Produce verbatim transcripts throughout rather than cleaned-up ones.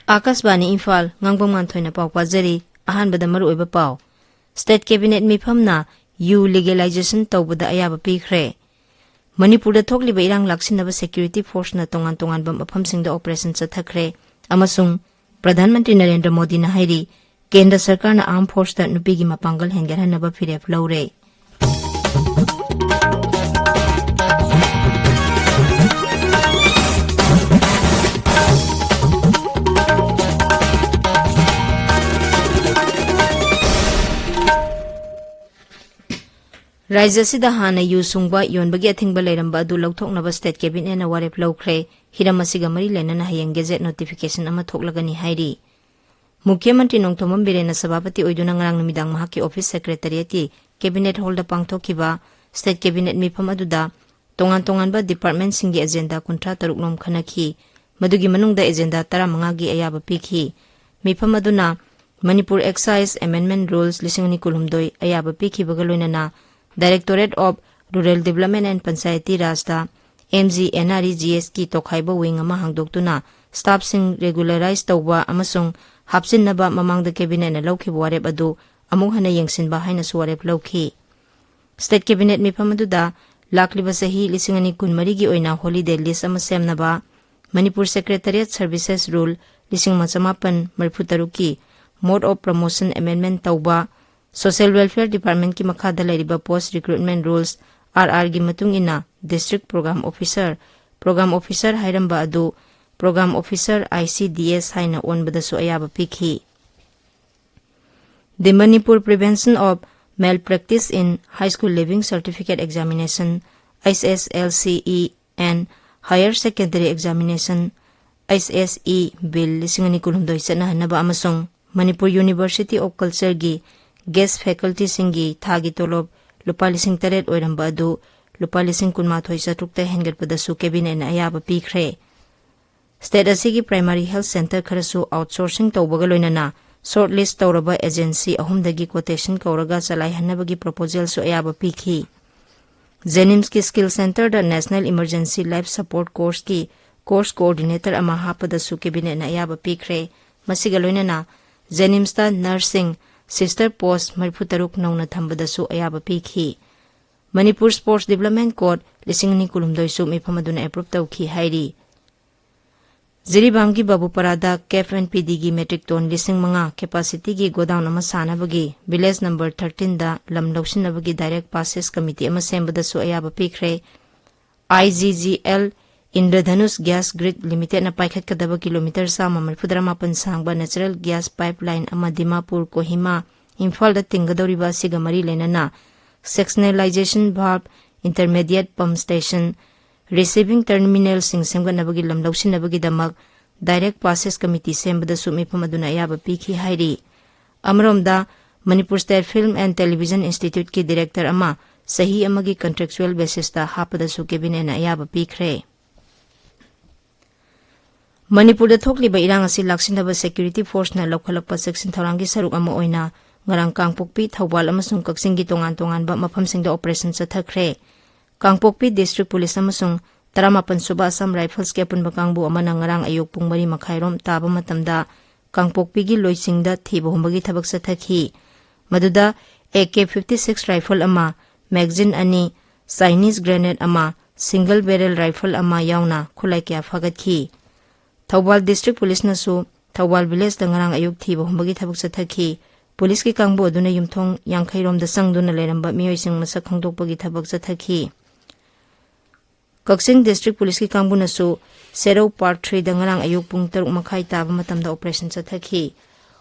ꯑꯥꯀꯥꯁꯕꯥꯅꯤ ꯏꯝꯐꯥꯜ, ꯉꯥꯡꯕꯝ ꯉꯥꯟꯊꯣꯏꯅ ꯄꯥꯎ ꯄꯥꯖꯔꯤ꯫ ꯑꯍꯥꯟꯕꯗ ꯃꯔꯨꯑꯣꯏꯕ ꯄꯥꯎ꯫ State Cabinet ꯃꯤꯐꯝꯅ ꯌꯨ legalization ꯇꯧꯕꯗ ꯑꯌꯥꯕ ꯄꯤꯈ꯭ꯔꯦ꯫ ꯃꯅꯤꯄꯨꯔꯗ ꯊꯣꯛꯂꯤꯕ ꯏꯔꯥꯡ ꯂꯥꯛꯁꯤꯟꯅꯕ security forceꯅ ꯇꯣꯉꯥꯟ ꯇꯣꯉꯥꯟꯕ ꯃꯐꯝꯁꯤꯡꯗ operation ꯆꯠꯊꯈ꯭ꯔꯦ ꯑꯃꯁꯨꯡ ꯄ꯭ꯔꯙꯥꯟ ꯃꯟꯇ꯭ꯔꯤ ꯅꯔꯦꯟꯗ꯭ꯔ ꯃꯣꯗꯤꯅ ꯍꯥꯏꯔꯤ, ꯀꯦꯟꯗ꯭ꯔ ꯁꯔꯀꯥꯔꯅ armed forceꯇ ꯅꯨꯄꯤꯒꯤ ꯃꯄꯥꯡꯒꯜ ꯍꯦꯟꯒꯠꯍꯟꯅꯕ ꯐꯤꯔꯦꯞ ꯂꯧꯔꯦ꯫ ꯔꯥꯖ꯭ꯌ ꯑꯁꯤꯗ ꯍꯥꯟꯅ ꯌꯨ ꯁꯨꯡꯕ, ꯌꯣꯟꯕꯒꯤ ꯑꯊꯤꯡꯕ ꯂꯩꯔꯝꯕ ꯑꯗꯨ ꯂꯧꯊꯣꯛꯅꯕ State Cabinetꯅ ꯋꯥꯔꯦꯞ ꯂꯧꯈ꯭ꯔꯦ꯫ ꯍꯤꯔꯝ ꯑꯁꯤꯒ ꯃꯔꯤ ꯂꯩꯅꯅ ꯍꯌꯦꯡ gazette notification ꯑꯃ ꯊꯣꯛꯂꯒꯅꯤ ꯍꯥꯏꯔꯤ꯫ ꯃꯨꯈ꯭ꯌ ꯃꯟꯇ꯭ꯔꯤ ꯅꯣꯡꯊꯣꯝꯕꯝ ꯕꯤꯔꯦꯟꯅ ꯁꯚꯥꯄꯇꯤ ꯑꯣꯏꯗꯨꯅ ꯉꯔꯥꯡ ꯅꯨꯃꯤꯗꯥꯡ ꯃꯍꯥꯛꯀꯤ office secretariatꯀꯤ Cabinet Hallꯗ ꯄꯥꯡꯊꯣꯛꯈꯤꯕ State Cabinet ꯃꯤꯐꯝ ꯑꯗꯨꯗ ꯇꯣꯉꯥꯟ ꯇꯣꯉꯥꯟꯕ departmentꯁꯤꯡꯒꯤ agenda ꯀꯨꯟꯊ꯭ꯔꯥ ꯇꯔꯨꯛ ꯂꯣꯝ ꯈꯟꯅꯈꯤ꯫ ꯃꯗꯨꯒꯤ ꯃꯅꯨꯡꯗ agenda ꯇꯔꯥꯃꯉꯥꯒꯤ ꯑꯌꯥꯕ ꯄꯤꯈꯤ꯫ ꯃꯤꯐꯝ ꯑꯗꯨꯅ ꯃꯅꯤꯄꯨꯔ Excise Amendment Rules ꯂꯤꯁꯤꯡ ꯑꯅꯤ ꯀꯨꯟꯍꯨꯝꯗꯣꯏ ꯑꯌꯥꯕ ꯄꯤꯈꯤꯕꯒ ꯂꯣꯏꯅꯅ Directorate of Rural Development and Panchayati Rajꯇ MGNREGSꯀꯤ ꯇꯣꯈꯥꯏꯕ wing ꯑꯃ ꯍꯥꯡꯗꯣꯛꯇꯨꯅ staffꯁꯤꯡ regularize ꯇꯧꯕ ꯑꯃꯁꯨꯡ ꯍꯥꯞꯆꯤꯟꯅꯕ ꯃꯃꯥꯡꯗ Cabinetꯅ ꯂꯧꯈꯤꯕ ꯋꯥꯔꯦꯞ ꯑꯗꯨ ꯑꯃꯨꯛ ꯍꯟꯅ ꯌꯦꯡꯁꯤꯟꯕ ꯍꯥꯏꯅꯁꯨ ꯋꯥꯔꯦꯞ ꯂꯧꯈꯤ꯫ State Cabinet ꯃꯤꯐꯝ ꯑꯗꯨꯗ ꯂꯥꯛꯂꯤꯕ ꯆꯍꯤ ꯂꯤꯁꯤꯡ ꯑꯅꯤ ꯀꯨꯟꯃꯔꯤꯒꯤ ꯑꯣꯏꯅ holiday list ꯑꯃ ꯁꯦꯝꯅꯕ, ꯃꯅꯤꯄꯨꯔ Secretariat Services Rule ꯂꯤꯁꯤꯡ ꯑꯃ ꯆꯃꯥꯄꯟ ꯃꯔꯤꯐꯨ ꯇꯔꯨꯛꯀꯤ Mode of Promotion Amendment ꯇꯧꯕ, Social Welfare Departmentꯀꯤ ꯃꯈꯥꯗ ꯂꯩꯔꯤꯕ Post Recruitment Rules, RRꯒꯤ ꯃꯇꯨꯡ ꯏꯟꯅ District Program Officer, Program Officer ꯍꯥꯏꯔꯝꯕ ꯑꯗꯨ Program Officer, ICDS ꯍꯥꯏꯅ ꯑꯣꯟꯕꯗꯁꯨ ꯑꯌꯥꯕ ꯄꯤꯈꯤ꯫ The Manipur Prevention of Malpractice in High School Leaving Certificate Examination, HSLCE, and Higher Secondary Examination, HSE, Bill ꯂꯤꯁꯤꯡ ꯑꯅꯤ ꯀꯨꯟꯍꯨꯝꯗꯣꯏ ꯆꯠꯅꯍꯟꯅꯕ ꯑꯃꯁꯨꯡ ꯃꯅꯤꯄꯨꯔ University of Cultureꯒꯤ guest facultyꯁꯤꯡꯒꯤ ꯊꯥꯒꯤ ꯇꯣꯂꯣꯞ ꯂꯨꯄꯥ ꯂꯤꯁꯤꯡ ꯇꯔꯦꯠ ꯑꯣꯏꯔꯝꯕ ꯑꯗꯨ ꯂꯨꯄꯥ ꯂꯤꯁꯤꯡ ꯀꯨꯟꯃꯥꯊꯣꯏ ꯆꯥꯇ꯭ꯔꯨꯛꯇ ꯍꯦꯟꯒꯠꯄꯗꯁꯨ Cabinetꯅ ꯑꯌꯥꯕ ꯄꯤꯈ꯭ꯔꯦ꯫ State ꯑꯁꯤꯒꯤ primary health centre ꯈꯔꯁꯨ outsourcing ꯇꯧꯕꯒ ꯂꯣꯏꯅꯅ shortlist ꯇꯧꯔꯕ agency ꯑꯍꯨꯝꯗꯒꯤ quotation ꯀꯧꯔꯒ ꯆꯂꯥꯏꯍꯟꯅꯕꯒꯤ proposalꯁꯨ ꯑꯌꯥꯕ ꯄꯤꯈꯤ꯫ JNIMSꯀꯤ Skill Centreꯗ National Emergency Life Support Courseꯀꯤ ꯀꯣꯔꯁ ꯀꯣꯑꯣꯔꯗꯤꯅꯦꯇꯔ ꯑꯃ ꯍꯥꯞꯄꯗꯁꯨ ꯀꯦꯕꯤꯅꯦꯠꯅ ꯑꯌꯥꯕ ꯄꯤꯈ꯭ꯔꯦ꯫ ꯃꯁꯤꯒ ꯂꯣꯏꯅꯅ ꯖꯦꯅꯤꯝꯁꯇ ꯅꯔꯁꯁꯤꯡ, ꯁꯤꯁꯇꯔ ꯄꯣꯁ ꯃꯔꯤꯐꯨ ꯇꯔꯨꯛ ꯅꯧꯅ ꯊꯝꯕꯗꯁꯨ ꯑꯌꯥꯕ ꯄꯤꯈꯤ꯫ ꯃꯅꯤꯄꯨꯔ ꯁ꯭ꯄꯣꯔꯠꯁ ꯗꯤꯕ꯭ꯂꯞꯃꯦꯟ ꯀꯣꯗ ꯂꯤꯁꯤꯡ ꯑꯅꯤ ꯀꯨꯟꯍꯨꯝꯗꯣꯏꯁꯨ ꯃꯤꯐꯝ ꯑꯗꯨꯅ ꯑꯦꯄ꯭ꯔꯨꯞ ꯇꯧꯈꯤ ꯍꯥꯏꯔꯤ꯫ ꯖꯤꯔꯤꯕꯥꯝꯒꯤ ꯕꯥꯕꯨꯄꯥꯔꯥꯗ ꯀꯦꯐ ꯑꯦꯟ ꯄꯤ ꯗꯤꯒꯤ ꯃꯦꯇ꯭ꯔꯤꯛ ꯇꯣꯟ ꯂꯤꯁꯤꯡ ꯃꯉꯥ ꯀꯦꯄꯥꯁꯤꯇꯤꯒꯤ ꯒꯣꯗꯥꯎꯟ ꯑꯃ ꯁꯥꯅꯕꯒꯤ ꯚꯤꯂꯦꯖ ꯅꯝꯕꯔ ꯊꯥꯔꯇꯤꯟꯗ ꯂꯝ ꯂꯧꯁꯤꯟꯅꯕꯒꯤ ꯗꯥꯏꯔꯦꯛ ꯄꯥꯁꯦꯁ ꯀꯃꯤꯇꯤ ꯑꯃ ꯁꯦꯝꯕꯗꯁꯨ ꯑꯌꯥꯕ ꯄꯤꯈ꯭ꯔꯦ꯫ I G G L Indradhanush gas grid ꯂꯤꯃꯤꯇꯦꯗꯅ ꯄꯥꯏꯈꯠꯀꯗꯕ ꯀꯤꯂꯣꯃꯤꯇꯔ ꯆꯥꯝꯃ ꯃꯔꯤꯐꯨꯇꯔꯥ ꯃꯥꯄꯟ ꯁꯥꯡꯕ ꯅꯦꯆꯔꯦꯜ ꯒ꯭ꯌꯥꯁ ꯄꯥꯏꯞꯂꯥꯏꯟ ꯑꯃ ꯗꯤꯃꯥꯄꯨꯔ, ꯀꯣꯍꯤꯃꯥ, ꯏꯝꯐꯥꯜꯗ ꯇꯤꯡꯒꯗꯧꯔꯤꯕ ꯑꯁꯤꯒ ꯃꯔꯤ ꯂꯩꯅꯅ sectionalization valve, intermediate pump station, receiving ꯇꯔꯃꯤꯅꯦꯜꯁꯤꯡ ꯁꯦꯝꯒꯠꯅꯕꯒꯤ ꯂꯝ ꯂꯧꯁꯤꯟꯅꯕꯒꯤꯗꯃꯛ ꯗꯥꯏꯔꯦꯛ ꯄꯥꯁꯦꯁ ꯀꯃꯤꯇꯤ ꯁꯦꯝꯕꯗꯁꯨ ꯃꯤꯐꯝ ꯑꯗꯨꯅ ꯑꯌꯥꯕ ꯄꯤꯈꯤ ꯍꯥꯏꯔꯤ꯫ ꯑꯃꯔꯣꯝꯗ, Manipur state film and television ꯏꯟꯁꯇꯤꯇ꯭ꯌꯨꯠꯀꯤ ꯗꯤꯔꯦꯛꯇꯔ ꯑꯃ ꯆꯍꯤ ꯑꯃꯒꯤ ꯀꯟꯇ꯭ꯔꯦꯛꯆꯨꯑꯦꯜ ꯕꯦꯁꯤꯁꯇ ꯍꯥꯞꯄꯗꯁꯨ ꯀꯦꯕꯤꯅꯦꯠꯅ ꯑꯌꯥꯕ ꯄꯤꯈ꯭ꯔꯦ꯫ ꯃꯅꯤꯄꯨꯔꯗ ꯊꯣꯛꯂꯤꯕ ꯏꯔꯥꯡ ꯑꯁꯤ ꯂꯥꯛꯁꯤꯟꯅꯕ ꯁꯦꯀ꯭ꯌꯨꯔꯤꯇꯤ ꯐꯣꯔꯁꯅ ꯂꯧꯈꯠꯂꯛꯄ ꯆꯦꯛꯁꯤꯟ ꯊꯧꯔꯥꯡꯒꯤ ꯁꯔꯨꯛ ꯑꯃ ꯑꯣꯏꯅ ꯉꯔꯥꯡ ꯀꯥꯡꯄꯣꯛꯄꯤ, ꯊꯧꯕꯥꯜ ꯑꯃꯁꯨꯡ ꯀꯛꯆꯤꯡꯒꯤ ꯇꯣꯉꯥꯟ ꯇꯣꯉꯥꯟꯕ ꯃꯐꯝꯁꯤꯡꯗ ꯑꯣꯄꯔꯦꯁꯟ ꯆꯠꯊꯈ꯭ꯔꯦ꯫ ꯀꯥꯡꯄꯣꯛꯄꯤ ꯗꯤꯁꯇ꯭ꯔꯤꯛ ꯄꯨꯂꯤꯁ ꯑꯃꯁꯨꯡ ꯇꯔꯥꯃꯥꯄꯟ ꯁꯨꯕ ꯑꯁꯥꯝ ꯔꯥꯏꯐꯜꯁꯀꯤ ꯑꯄꯨꯟꯕ ꯀꯥꯡꯕꯨ ꯑꯃꯅ ꯉꯔꯥꯡ ꯑꯌꯨꯛ ꯄꯨꯡ ꯃꯔꯤ ꯃꯈꯥꯏꯔꯣꯝ ꯇꯥꯕ ꯃꯇꯝꯗ ꯀꯥꯡꯄꯣꯛꯄꯤꯒꯤ ꯂꯣꯏꯆꯤꯡꯗ ꯊꯤꯕ ꯍꯨꯝꯕꯒꯤ ꯊꯕꯛ ꯆꯠꯊꯈꯤ꯫ ꯃꯗꯨꯗ A K fifty six rifle ꯑꯃ, ꯃꯦꯒꯖꯤꯟ ꯑꯅꯤ, ꯆꯥꯏꯅꯤꯁ ꯒ꯭ꯔꯦꯅꯦꯗ ꯑꯃ, ꯁꯤꯡꯒꯜ ꯕꯦꯔꯦꯜ ꯔꯥꯏꯐꯜ ꯑꯃ ꯌꯥꯎꯅ ꯈꯨꯠꯂꯥꯏ ꯀꯌꯥ ꯐꯥꯒꯠꯈꯤ꯫ ꯊꯧꯕꯥꯜ ꯗꯤꯁꯇ꯭ꯔꯤꯛ ꯄꯨꯂꯤꯁꯅꯁꯨ ꯊꯧꯕꯥꯜ ꯚꯤꯂꯦꯖꯇ ꯉꯔꯥꯡ ꯑꯌꯨꯛ ꯊꯤꯕ ꯍꯨꯝꯕꯒꯤ ꯊꯕꯛ ꯆꯠꯊꯈꯤ꯫ ꯄꯨꯂꯤꯁꯀꯤ ꯀꯥꯡꯕꯨ ꯑꯗꯨꯅ ꯌꯨꯝꯊꯣꯡ ꯌꯥꯡꯈꯩ ꯔꯣꯝꯗ ꯆꯪꯗꯨꯅ ꯂꯩꯔꯝꯕ ꯃꯤꯑꯣꯏꯁꯤꯡ ꯃꯁꯛ ꯈꯪꯗꯣꯛꯄꯒꯤ ꯊꯕꯛ ꯆꯠꯊꯈꯤ꯫ ꯀꯛꯆꯤꯡ ꯗꯤꯁꯇ꯭ꯔꯤꯛ ꯄꯨꯂꯤꯁꯀꯤ ꯀꯥꯡꯕꯨꯅꯁꯨ ꯁꯦꯔꯧ ꯄꯥꯔꯠ ꯊ꯭ꯔꯤꯗ ꯉꯔꯥꯡ ꯑꯌꯨꯛ ꯄꯨꯡ ꯇꯔꯨꯛ ꯃꯈꯥꯏ ꯇꯥꯕ ꯃꯇꯝꯗ ꯑꯣꯄꯔꯦꯁꯟ ꯆꯠꯊꯈꯤ꯫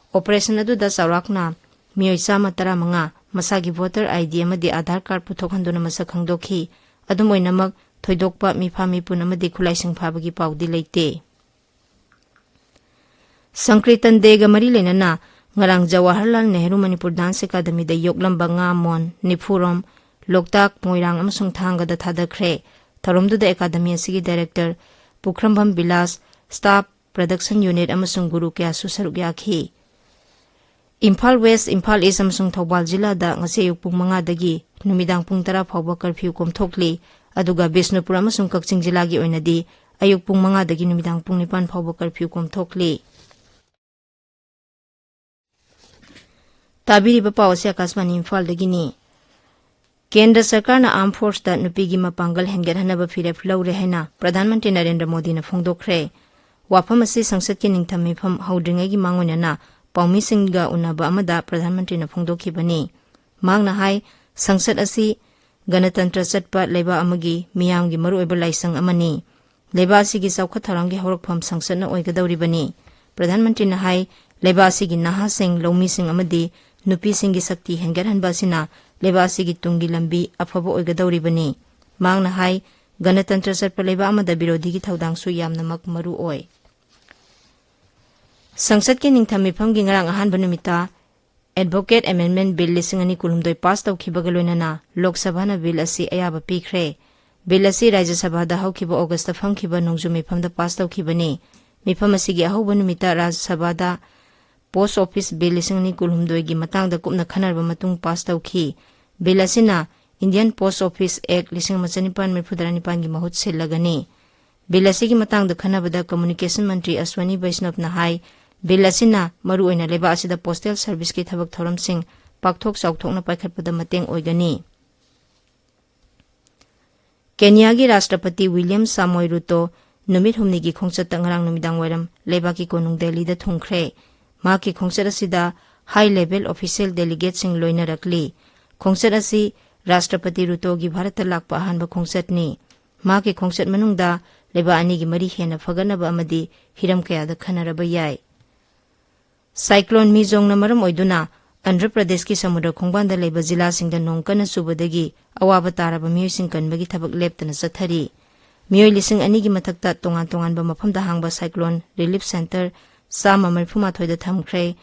ꯑꯣꯄꯔꯦꯁꯟ ꯑꯗꯨꯗ ꯆꯥꯎꯔꯥꯛꯅ ꯃꯤꯑꯣꯏ ꯆꯥꯝꯃ ꯇꯔꯥꯃꯉꯥ ꯃꯁꯥꯒꯤ ꯚꯣꯇꯔ ꯑꯥꯏ ꯗꯤ ꯑꯃꯗꯤ ꯑꯥꯙꯥꯔ ꯀꯥꯔꯗ ꯄꯨꯊꯣꯛꯍꯟꯗꯨꯅ ꯃꯁꯛ ꯈꯪꯗꯣꯛꯈꯤ꯫ ꯑꯗꯨꯝ ꯑꯣꯏꯅꯃꯛ, ꯊꯣꯏꯗꯣꯛꯄ ꯃꯤꯐꯥ ꯃꯤꯄꯨꯟ ꯑꯃꯗꯤ ꯈꯨꯠꯂꯥꯏꯁꯤꯡ ꯐꯥꯕꯒꯤ ꯄꯥꯎꯗꯤ ꯂꯩꯇꯦ꯫ ꯁꯪꯀ꯭ꯔꯤꯇꯟ ꯗꯦꯒ ꯃꯔꯤ ꯂꯩꯅꯅ ꯉꯔꯥꯡ ꯖꯋꯥꯍꯔꯂꯥꯜ ꯅꯦꯍꯔꯨ ꯃꯅꯤꯄꯨꯔ ꯗꯥꯟꯁ ꯑꯦꯀꯥꯗꯃꯤꯗ ꯌꯣꯛꯂꯝꯕ ꯉꯥ ꯃꯣꯟ ꯅꯤꯐꯨꯔꯣꯝ ꯂꯣꯛꯇꯥꯛ, ꯃꯣꯏꯔꯥꯡ ꯑꯃꯁꯨꯡ ꯊꯥꯡꯒꯗ ꯊꯥꯗꯈ꯭ꯔꯦ꯫ ꯊꯧꯔꯝꯗꯨꯗ ꯑꯦꯀꯥꯗꯃꯤ ꯑꯁꯤꯒꯤ ꯗꯥꯏꯔꯦꯛꯇꯔ ꯄꯨꯈ꯭ꯔꯝꯕꯝ ꯕꯤꯂꯥꯁ, ꯁ꯭ꯇꯥꯐ, ꯄ꯭ꯔꯗꯛꯁꯟ ꯌꯨꯅꯤꯠ ꯑꯃꯁꯨꯡ ꯒꯨꯔꯨ ꯀꯌꯥꯁꯨ ꯁꯔꯨꯛ ꯌꯥꯈꯤ꯫ ꯏꯝꯐꯥꯜ ꯋꯦꯁ, ꯏꯝꯐꯥꯜ ꯏꯁ ꯑꯃꯁꯨꯡ ꯊꯧꯕꯥꯜ ꯖꯤꯂꯥꯗ ꯉꯁꯤ ꯑꯌꯨꯛ ꯄꯨꯡ ꯃꯉꯥꯗꯒꯤ ꯅꯨꯃꯤꯗꯥꯡ ꯄꯨꯡ ꯇꯔꯥ ꯐꯥꯎꯕ ꯀꯔꯐ꯭ꯌꯨ ꯀꯣꯝꯊꯣꯛꯂꯤ꯫ ꯑꯗꯨꯒ ꯕꯤꯁꯅꯨꯄꯨꯔ ꯑꯃꯁꯨꯡ ꯀꯛꯆꯤꯡ ꯖꯤꯂꯥꯒꯤ ꯑꯣꯏꯅꯗꯤ ꯑꯌꯨꯛ ꯄꯨꯡ ꯃꯉꯥꯗꯒꯤ ꯅꯨꯃꯤꯗꯥꯡ ꯄꯨꯡ ꯅꯤꯄꯥꯟ ꯐꯥꯎꯕ ꯀꯔꯐ꯭ꯌꯨ ꯀꯣꯝꯊꯣꯛꯂꯤ꯫ ꯇꯥꯕꯤꯔꯤꯕ ꯄꯥꯎ ꯑꯁꯤ ꯑꯀꯥꯁꯕꯥꯅꯤ ꯏꯝꯐꯥꯜꯗꯒꯤꯅꯤ꯫ ꯀꯦꯟꯗ꯭ꯔ ꯁꯔꯀꯥꯔꯅ ꯑꯥꯔꯝ ꯐꯣꯔꯁꯇ ꯅꯨꯄꯤꯒꯤ ꯃꯄꯥꯡꯒꯜ ꯍꯦꯟꯒꯠꯍꯟꯅꯕ ꯐꯤꯔꯦꯞ ꯂꯧꯔꯦ ꯍꯥꯏꯅ ꯄ꯭ꯔꯙꯥꯟ ꯃꯟꯇ꯭ꯔꯤ ꯅꯔꯦꯟꯗ꯭ꯔ ꯃꯣꯗꯤꯅ ꯐꯣꯡꯗꯣꯛꯈ꯭ꯔꯦ꯫ ꯋꯥꯐꯝ ꯑꯁꯤ ꯁꯪꯁꯠꯀꯤ ꯅꯤꯡꯊꯝ ꯃꯤꯐꯝ ꯍꯧꯗ꯭ꯔꯤꯉꯩꯒꯤ ꯃꯥꯡꯑꯣꯏꯅꯅ ꯄꯥꯎꯃꯤꯁꯤꯡꯒ ꯎꯅꯕ ꯑꯃꯗ ꯄ꯭ꯔꯙꯥꯟ ꯃꯟꯇ꯭ꯔꯤꯅ ꯐꯣꯡꯗꯣꯛꯈꯤꯕꯅꯤ꯫ ꯃꯍꯥꯛꯅ ꯍꯥꯏ, ꯁꯪꯁꯠ ꯑꯁꯤ ꯒꯅꯇꯟꯇ꯭ꯔ ꯆꯠꯄ ꯂꯩꯕꯥꯛ ꯑꯃꯒꯤ ꯃꯤꯌꯥꯝꯒꯤ ꯃꯔꯨꯑꯣꯏꯕ ꯂꯥꯏꯁꯪ ꯑꯃꯅꯤ꯫ ꯂꯩꯕꯥꯛ ꯑꯁꯤꯒꯤ ꯆꯥꯎꯈꯠ ꯊꯧꯔꯥꯡꯒꯤ ꯍꯧꯔꯛꯐꯝ ꯁꯪꯁꯠꯅ ꯑꯣꯏꯒꯗꯧꯔꯤꯕꯅꯤ꯫ ꯄ꯭ꯔꯙꯥꯟ ꯃꯟꯇ꯭ꯔꯤꯅ ꯍꯥꯏ, ꯂꯩꯕꯥꯛ ꯑꯁꯤꯒꯤ ꯅꯍꯥꯁꯤꯡ, ꯂꯧꯃꯤꯁꯤꯡ ꯑꯃꯗꯤ ꯅꯨꯄꯤꯁꯤꯡꯒꯤ ꯁꯛꯇꯤ ꯍꯦꯟꯒꯠꯍꯟꯕ ꯑꯁꯤꯅ ꯂꯩꯕꯥꯛ ꯑꯁꯤꯒꯤ ꯇꯨꯡꯒꯤ ꯂꯝꯕꯤ ꯑꯐꯕ ꯑꯣꯏꯒꯗꯧꯔꯤꯕꯅꯤ꯫ ꯃꯍꯥꯛꯅ ꯍꯥꯏ, ꯒꯅꯇꯟꯇ꯭ꯔ ꯆꯠꯄ ꯂꯩꯕꯥꯛ ꯑꯃꯗ ꯕꯤꯔꯣꯙꯤꯒꯤ ꯊꯧꯗꯥꯡꯁꯨ ꯌꯥꯝꯅꯃꯛ ꯃꯔꯨ ꯑꯣꯏ꯫ ꯁꯪꯁꯠꯀꯤ ꯅꯤꯡꯊꯝ ꯃꯤꯐꯝꯒꯤ ꯉꯔꯥꯡ ꯑꯍꯥꯟꯕ ꯅꯨꯃꯤꯠꯇ Advocate Amendment Bill ꯂꯤꯁꯤꯡ ꯑꯅꯤ ꯀꯨꯟꯍꯨꯝꯗꯣꯏ ꯄꯥꯁ ꯇꯧꯈꯤꯕꯒ ꯂꯣꯏꯅꯅ ꯂꯣꯛ ꯁꯚꯥꯅ ꯕꯤꯜ ꯑꯁꯤ ꯑꯌꯥꯕ ꯄꯤꯈ꯭ꯔꯦ꯫ ꯕꯤꯜ ꯑꯁꯤ ꯔꯥꯖ꯭ꯌ ꯁꯚꯥꯗ ꯍꯧꯈꯤꯕ ꯑꯣꯒꯁꯇ ꯐꯝꯈꯤꯕ ꯅꯣꯡꯖꯨ ꯃꯤꯐꯝꯗ ꯄꯥꯁ ꯇꯧꯈꯤꯕꯅꯤ꯫ ꯃꯤꯐꯝ ꯑꯁꯤꯒꯤ ꯑꯍꯧꯕ ꯅꯨꯃꯤꯠꯇ ꯔꯥꯖ꯭ꯌ ꯁꯚꯥꯗ ꯄꯣꯁ ꯑꯣꯐꯤꯁ ꯕꯤꯜ ꯂꯤꯁꯤꯡ ꯑꯅꯤ ꯀꯨꯟꯍꯨꯝꯗꯣꯏꯒꯤ ꯃꯇꯥꯡꯗ ꯀꯨꯞꯅ ꯈꯟꯅꯔꯕ ꯃꯇꯨꯡ ꯄꯥꯁ ꯇꯧꯈꯤ꯫ ꯕꯤꯜ ꯑꯁꯤꯅ Indian Post Office Act ꯂꯤꯁꯤꯡ ꯑꯃ ꯆꯅꯤꯄꯥꯟ ꯃꯔꯤꯐꯨꯇꯔꯥ ꯅꯤꯄꯥꯟꯒꯤ ꯃꯍꯨꯠ ꯁꯤꯜꯂꯒꯅꯤ꯫ ꯕꯤꯜ ꯑꯁꯤꯒꯤ ꯃꯇꯥꯡꯗ ꯈꯟꯅꯕꯗ ꯀꯝꯃ꯭ꯌꯨꯅꯤꯀꯦꯁꯟ ꯃꯟꯇ꯭ꯔꯤ ꯑꯁ꯭ꯋꯅꯤ ꯕꯩꯁꯅꯕꯅ ꯍꯥꯏ, ꯕꯤꯜ ꯑꯁꯤꯅ ꯃꯔꯨꯑꯣꯏꯅ ꯂꯩꯕꯥꯛ ꯑꯁꯤꯗ ꯄꯣꯁꯇꯦꯜ ꯁꯔꯚꯤꯁꯀꯤ ꯊꯕꯛ ꯊꯧꯔꯝꯁꯤꯡ ꯄꯥꯛꯊꯣꯛ ꯆꯥꯎꯊꯣꯛꯅ ꯄꯥꯏꯈꯠꯄꯗ ꯃꯇꯦꯡ ꯑꯣꯏꯒꯅꯤ꯫ ꯀꯦꯅꯤꯌꯥꯒꯤ ꯔꯥꯁꯇ꯭ꯔꯄꯇꯤ ꯋꯤꯂꯤꯌꯝ ꯁꯥꯃꯣꯏ ꯔꯨꯇꯣ ꯅꯨꯃꯤꯠ ꯍꯨꯝꯅꯤꯒꯤ ꯈꯣꯡꯆꯠꯇ ꯉꯔꯥꯡ ꯅꯨꯃꯤꯗꯥꯡ ꯋꯥꯏꯔꯝ ꯂꯩꯕꯥꯛꯀꯤ ꯀꯣꯅꯨꯡ ꯗꯦꯜꯂꯤꯗ ꯊꯨꯡꯈ꯭ꯔꯦ꯫ ꯃꯍꯥꯛꯀꯤ ꯈꯣꯡꯆꯠ ꯑꯁꯤꯗ ꯍꯥꯏ ꯂꯦꯚꯦꯜ ꯑꯣꯐꯤꯁꯤꯌꯦꯜ ꯗꯦꯂꯤꯒꯦꯠꯁꯤꯡ ꯂꯣꯏꯅꯔꯛꯂꯤ꯫ ꯈꯣꯡꯆꯠ ꯑꯁꯤ ꯔꯥꯁꯇ꯭ꯔꯄꯇꯤ ꯔꯨꯇꯣꯒꯤ ꯚꯥꯔꯠꯇ ꯂꯥꯛꯄ ꯑꯍꯥꯟꯕ ꯈꯣꯡꯆꯠꯅꯤ꯫ ꯃꯍꯥꯛꯀꯤ ꯈꯣꯡꯆꯠ ꯃꯅꯨꯡꯗ ꯂꯩꯕꯥꯛ ꯑꯅꯤꯒꯤ ꯃꯔꯤ ꯍꯦꯟꯅ ꯐꯒꯠꯅꯕ ꯑꯃꯗꯤ ꯍꯤꯔꯝ ꯀꯌꯥꯗ ꯈꯟꯅꯔꯕ ꯌꯥꯏ꯫ ꯁꯥꯏꯀ꯭ꯂꯣꯟ ꯃꯤꯖꯣꯡꯅ ꯃꯔꯝ ꯑꯣꯏꯗꯨꯅ ꯑꯟꯙ꯭ꯔ ꯄ꯭ꯔꯗꯦꯁꯀꯤ ꯁꯃꯨꯗ꯭ꯔ ꯈꯣꯡꯕꯥꯟꯗ ꯂꯩꯕ ꯖꯤꯂꯥꯁꯤꯡꯗ ꯅꯣꯡ ꯀꯟꯅ ꯆꯨꯕꯗꯒꯤ ꯑꯋꯥꯕ ꯇꯥꯔꯕ ꯃꯤꯑꯣꯏꯁꯤꯡ ꯀꯟꯕꯒꯤ ꯊꯕꯛ ꯂꯦꯞꯇꯅ ꯆꯠꯊꯔꯤ꯫ ꯃꯤꯑꯣꯏ ꯂꯤꯁꯤꯡ ꯑꯅꯤꯒꯤ ꯃꯊꯛꯇ ꯇꯣꯉꯥꯟ ꯇꯣꯉꯥꯟꯕ ꯃꯐꯝꯗ ꯍꯥꯡꯕ ꯁꯥꯏꯀ꯭ꯂꯣꯟ ꯔꯤꯂꯤꯐ ꯁꯦꯟꯇꯔ ꯆꯥꯝꯃ ꯃꯔꯤꯐꯨ ꯃꯥꯊꯣꯏꯗ ꯊꯝꯈ꯭ꯔꯦ꯫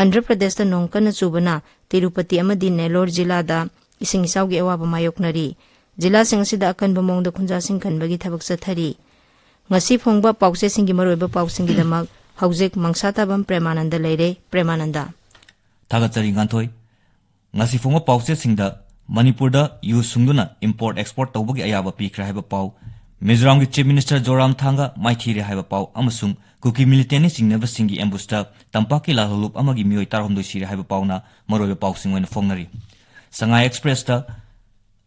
ꯑꯟꯙ꯭ꯔ ꯄ꯭ꯔꯗꯦꯁꯇ ꯅꯣꯡ ꯀꯟꯅ ꯆꯨꯕꯅ ꯇꯤꯔꯨꯄꯇꯤ ꯑꯃꯗꯤ ꯅꯦꯂꯣꯔ ꯖꯤꯂꯥꯗ ꯏꯁꯤꯡ ꯏꯆꯥꯎꯒꯤ ꯑꯋꯥꯕ ꯃꯥꯌꯣꯛꯅꯔꯤ꯫ ꯖꯤꯂꯥꯁꯤꯡ ꯑꯁꯤꯗ ꯑꯀꯟꯕ ꯃꯑꯣꯡꯗ ꯈꯨꯟꯖꯥꯁꯤꯡ ꯀꯟꯕꯒꯤ ꯊꯕꯛ ꯆꯠꯊꯔꯤ꯫ ꯉꯁꯤ ꯐꯣꯡꯕ ꯄꯥꯎꯆꯦꯁꯤꯡꯒꯤ ꯃꯔꯨꯑꯣꯏꯕ ꯄꯥꯎꯁꯤꯡꯒꯤꯗꯃꯛ ꯍꯧꯖꯤꯛ ꯃꯪꯁꯥꯇꯥꯕꯝ ꯄ꯭ꯔꯦꯃꯥꯅꯟꯗ ꯂꯩꯔꯦ꯫ ꯄ꯭ꯔꯦꯃꯥꯅꯟꯗ꯫ ꯊꯥꯒꯠꯆꯔꯤ, ꯉꯥꯟꯊꯣꯏ꯫ ꯉꯁꯤ ꯐꯣꯡꯕ ꯄꯥꯎꯆꯦꯁꯤꯡꯗ ꯃꯅꯤꯄꯨꯔꯗ ꯌꯨ ꯁꯨꯡꯗꯨꯅ import export ꯇꯧꯕꯒꯤ ꯑꯌꯥꯕ ꯄꯤꯈ꯭ꯔꯦ ꯍꯥꯏꯕ ꯄꯥꯎ, ꯃꯤꯖꯣꯔꯥꯝꯒꯤ Chief Minister ꯖꯣꯔꯥꯝꯊꯥꯡꯒ ꯃꯥꯏꯊꯤꯔꯦ ꯍꯥꯏꯕ ꯄꯥꯎ ꯑꯃꯁꯨꯡ ꯀꯨꯀꯤ militantꯅ ꯆꯤꯡꯅꯕꯁꯤꯡꯒꯤ ambushꯇ ꯇꯝꯄꯥꯛꯀꯤ ꯂꯥꯜꯍꯧꯂꯨꯞ ꯑꯃꯒꯤ ꯃꯤꯑꯣꯏ ꯇꯔꯥꯍꯨꯝꯗꯣꯏ ꯁꯤꯔꯦ ꯍꯥꯏꯕ ꯄꯥꯎꯅ ꯃꯔꯨꯑꯣꯏꯕ ꯄꯥꯎꯁꯤꯡ ꯑꯣꯏꯅ ꯐꯣꯡꯅꯔꯤ꯫ ꯁꯉꯥꯏ Expressꯇ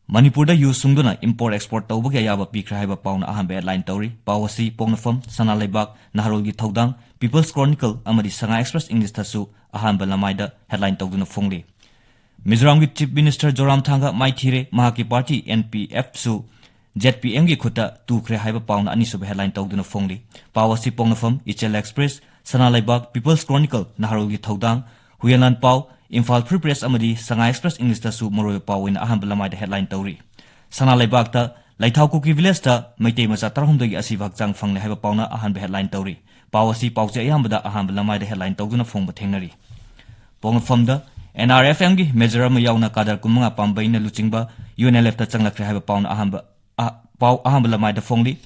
ꯃꯅꯤꯄꯨꯔꯗ ꯌꯨ ꯁꯨꯡꯗꯨꯅ import export ꯇꯧꯕꯒꯤ ꯑꯌꯥꯕ ꯄꯤꯈ꯭ꯔꯦ ꯍꯥꯏꯕ ꯄꯥꯎꯅ ꯑꯍꯥꯟꯕ headline ꯇꯧꯔꯤ꯫ ꯄꯥꯎ ꯑꯁꯤ ꯄꯣꯛꯅꯐꯝ, ꯁꯅꯥ ꯂꯩꯕꯥꯛ, ꯅꯍꯥꯔꯣꯜꯒꯤ ꯊꯧꯗꯥꯡ, People's Chronicle ꯑꯃꯗꯤ ꯁꯉꯥꯏ Express Englishꯇꯁꯨ ꯑꯍꯥꯟꯕ ꯂꯃꯥꯏꯗ headline ꯇꯧꯗꯨꯅ ꯐꯣꯡꯂꯤ꯫ ꯃꯤꯖꯣꯔꯥꯝꯒꯤ Chief Minister ꯖꯣꯔꯥꯝꯊꯥꯡꯒ ꯃꯥꯏꯊꯤꯔꯦ, ꯃꯍꯥꯛꯀꯤ party NPFꯁꯨ ZPMꯒꯤ ꯈꯨꯠꯇ ꯇꯨꯈ꯭ꯔꯦ ꯍꯥꯏꯕ ꯄꯥꯎꯅ ꯑꯅꯤꯁꯨꯕ headline ꯇꯧꯗꯨꯅ ꯐꯣꯡꯂꯤ꯫ ꯄꯥꯎ ꯑꯁꯤ ꯄꯣꯛꯅꯐꯝ, ꯏꯆꯦꯜ Express, ꯁꯅꯥ ꯂꯩꯕꯥꯛ, People's Chronicle, ꯅꯍꯥꯔꯣꯜꯒꯤ ꯊꯧꯗꯥꯡ, ꯍꯨꯌꯦꯟꯂꯥꯟ ꯄꯥꯎ, ꯏꯝꯐꯥꯜ Free Press ꯑꯃꯗꯤ ꯁꯉꯥꯏ Express Englishꯇꯁꯨ ꯃꯔꯨꯑꯣꯏꯕ ꯄꯥꯎ ꯑꯣꯏꯅ ꯑꯍꯥꯟꯕ ꯂꯃꯥꯏꯗ headline ꯇꯧꯔꯤ꯫ ꯁꯅꯥ ꯂꯩꯕꯥꯛꯇ ꯂꯩꯊꯥꯎ ꯀꯨꯀꯤ villageꯇ ꯃꯩꯇꯩ ꯃꯆꯥ ꯇꯔꯥꯍꯨꯝꯗꯣꯏꯒꯤ ꯑꯁꯤꯕ ꯍꯛꯆꯥꯡ ꯐꯪꯂꯦ ꯍꯥꯏꯕ ꯄꯥꯎꯅ ꯑꯍꯥꯟꯕ headline ꯇꯧꯔꯤ꯫ ꯄꯥꯎ ꯑꯁꯤ ꯄꯥꯎꯆꯦ ꯑꯌꯥꯝꯕꯗ ꯑꯍꯥꯟꯕ ꯂꯃꯥꯏꯗ headline ꯇꯧꯗꯨꯅ ꯐꯣꯡꯕ ꯊꯦꯡꯅꯔꯤ꯫ ꯄꯣꯛꯅꯐꯝꯗ NRFMꯒꯤ major ꯑꯃ ꯌꯥꯎꯅ cadre ꯀꯨꯟꯃꯉꯥ ꯄꯥꯝꯕꯩꯅ ꯂꯨꯆꯤꯡꯕ UNLFꯇ ꯆꯪꯂꯛꯈ꯭ꯔꯦ ꯍꯥꯏꯕ ꯄꯥꯎꯅ ꯑꯍꯥꯟꯕ, ꯑ, ꯄꯥꯎ ꯑꯍꯥꯟꯕ ꯂꯃꯥꯏꯗ ꯐꯣꯡꯂꯤ꯫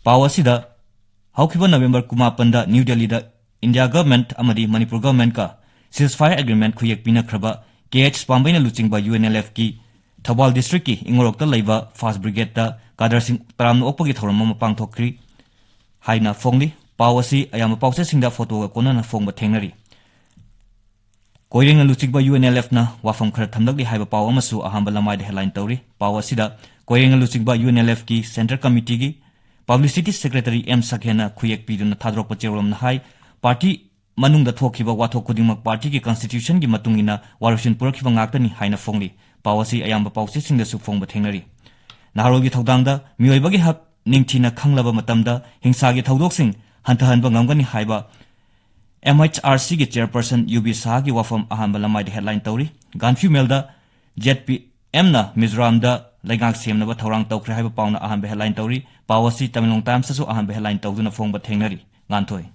ꯄꯥꯎ ꯑꯁꯤꯗ ꯍꯧꯈꯤꯕ November ꯀꯨꯟꯃꯥꯄꯟꯗ New Delhiꯗ India government ꯑꯃꯗꯤ ꯃꯅꯤꯄꯨꯔ governmentꯀ ceasefire agreement ꯈꯨꯌꯦꯛ ꯄꯤꯅꯈ꯭ꯔꯕ KH ꯄꯥꯝꯕꯩꯅ ꯂꯨꯆꯤꯡꯕ UNLFꯀꯤ ꯊꯧꯕꯥꯜ districtꯀꯤ ꯏꯉꯣꯔꯣꯛꯇ ꯂꯩꯕ First Brigadeꯇ cadreꯁꯤꯡ ꯇꯔꯥꯝꯅ ꯑꯣꯛꯄꯒꯤ ꯊꯧꯔꯝ ꯑꯃ ꯄꯥꯡꯊꯣꯛꯈ꯭ꯔꯤ ꯍꯥꯏꯅ ꯐꯣꯡꯂꯤ꯫ ꯄꯥꯎ ꯑꯁꯤ ꯑꯌꯥꯝꯕ ꯄꯥꯎꯆꯦꯁꯤꯡꯗ photoꯒ ꯀꯣꯟꯅꯅ ꯐꯣꯡꯕ ꯊꯦꯡꯅꯔꯤ꯫ ꯀꯣꯏꯔꯦꯡꯅ ꯂꯨꯆꯤꯡꯕ UNLFꯅ ꯋꯥꯐꯝ ꯈꯔ ꯊꯝꯂꯛꯂꯤ ꯍꯥꯏꯕ ꯄꯥꯎ ꯑꯃꯁꯨ ꯑꯍꯥꯟꯕ ꯂꯃꯥꯏꯗ headline ꯇꯧꯔꯤ꯫ ꯄꯥꯎ ꯑꯁꯤꯗ ꯀꯣꯏꯔꯦꯡꯅ ꯂꯨꯆꯤꯡꯕ UNLFꯀꯤ Central Committeeꯒꯤ Publicity Secretary M ꯁꯛꯍꯦꯟꯅ ꯈꯨꯌꯦꯛ ꯄꯤꯗꯨꯅ ꯊꯥꯗꯣꯔꯛꯄ ꯆꯦꯔꯣꯜ ꯑꯃꯅ ꯍꯥꯏ, party ꯃꯅꯨꯡꯗ ꯊꯣꯛꯈꯤꯕ ꯋꯥꯊꯣꯛ ꯈꯨꯗꯤꯡꯃꯛ partyꯒꯤ constitutionꯒꯤ ꯃꯇꯨꯡ ꯏꯟꯅ ꯋꯥꯔꯣꯏꯁꯤꯟ ꯄꯨꯔꯛꯈꯤꯕ ꯉꯥꯛꯇꯅꯤ ꯍꯥꯏꯅ ꯐꯣꯡꯂꯤ꯫ ꯄꯥꯎ ꯑꯁꯤ ꯑꯌꯥꯝꯕ ꯄꯥꯎꯆꯦꯁꯤꯡꯗꯁꯨ ꯐꯣꯡꯕ ꯊꯦꯡꯅꯔꯤ꯫ ꯅꯍꯥꯔꯣꯜꯒꯤ ꯊꯧꯗꯥꯡꯗ ꯃꯤꯑꯣꯏꯕꯒꯤ ꯍꯛ ꯅꯤꯡꯊꯤꯅ ꯈꯪꯂꯕ ꯃꯇꯝꯗ ꯍꯤꯡꯁꯥꯒꯤ ꯊꯧꯗꯣꯛꯁꯤꯡ ꯍꯟꯊꯍꯟꯕ ꯉꯝꯒꯅꯤ ꯍꯥꯏꯕ MHRCꯒꯤ chairperson UB ꯁꯍꯥꯒꯤ ꯋꯥꯐꯝ ꯑꯍꯥꯟꯕ ꯂꯃꯥꯏꯗ headline ꯇꯧꯔꯤ꯫ ꯒꯥꯟꯐ꯭ꯌꯨ ꯃꯦꯜꯗ ZPMꯅ ꯃꯤꯖꯣꯔꯥꯝꯗ ꯂꯩꯉꯥꯛ ꯁꯦꯝꯅꯕ ꯊꯧꯔꯥꯡ ꯇꯧꯈ꯭ꯔꯦ ꯍꯥꯏꯕ ꯄꯥꯎꯅ ꯑꯍꯥꯟꯕ headline ꯇꯧꯔꯤ꯫ ꯄꯥꯎ ꯑꯁꯤ Tamenglong Timesꯇꯁꯨ ꯑꯍꯥꯟꯕ headline ꯇꯧꯗꯨꯅ ꯐꯣꯡꯕ ꯊꯦꯡꯅꯔꯤ꯫ ꯉꯥꯟꯊꯣꯏ꯫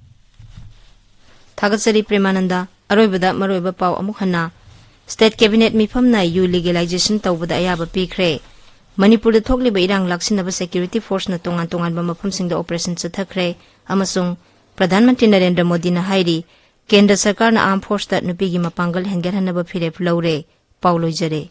ꯊꯥꯒꯠꯆꯔꯤ ꯄ꯭ꯔꯦꯃꯥꯅꯟꯗ꯫ ꯑꯔꯣꯏꯕꯗ ꯃꯔꯨꯑꯣꯏꯕ ꯄꯥꯎ ꯑꯃꯨꯛ ꯍꯟꯅ꯫ State Cabinet ꯃꯤꯐꯝꯅ ꯌꯨ legalization ꯇꯧꯕꯗ ꯑꯌꯥꯕ ꯄꯤꯈ꯭ꯔꯦ꯫ ꯃꯅꯤꯄꯨꯔꯗ ꯊꯣꯛꯂꯤꯕ ꯏꯔꯥꯡ ꯂꯥꯛꯁꯤꯟꯅꯕ security forceꯅ ꯇꯣꯉꯥꯟ ꯇꯣꯉꯥꯟꯕ ꯃꯐꯝꯁꯤꯡꯗ operation ꯆꯠꯊꯈ꯭ꯔꯦ ꯑꯃꯁꯨꯡ ꯄ꯭ꯔꯙꯥꯟ ꯃꯟꯇ꯭ꯔꯤ ꯅꯔꯦꯟꯗ꯭ꯔ ꯃꯣꯗꯤꯅ ꯍꯥꯏꯔꯤ, ꯀꯦꯟꯗ꯭ꯔ ꯁꯔꯀꯥꯔꯅ armed forceꯇ ꯅꯨꯄꯤꯒꯤ ꯃꯄꯥꯡꯒꯜ ꯍꯦꯟꯒꯠꯍꯟꯅꯕ ꯐꯤꯔꯦꯞ ꯂꯧꯔꯦ꯫ ꯄꯥꯎ ꯂꯣꯏꯖꯔꯦ꯫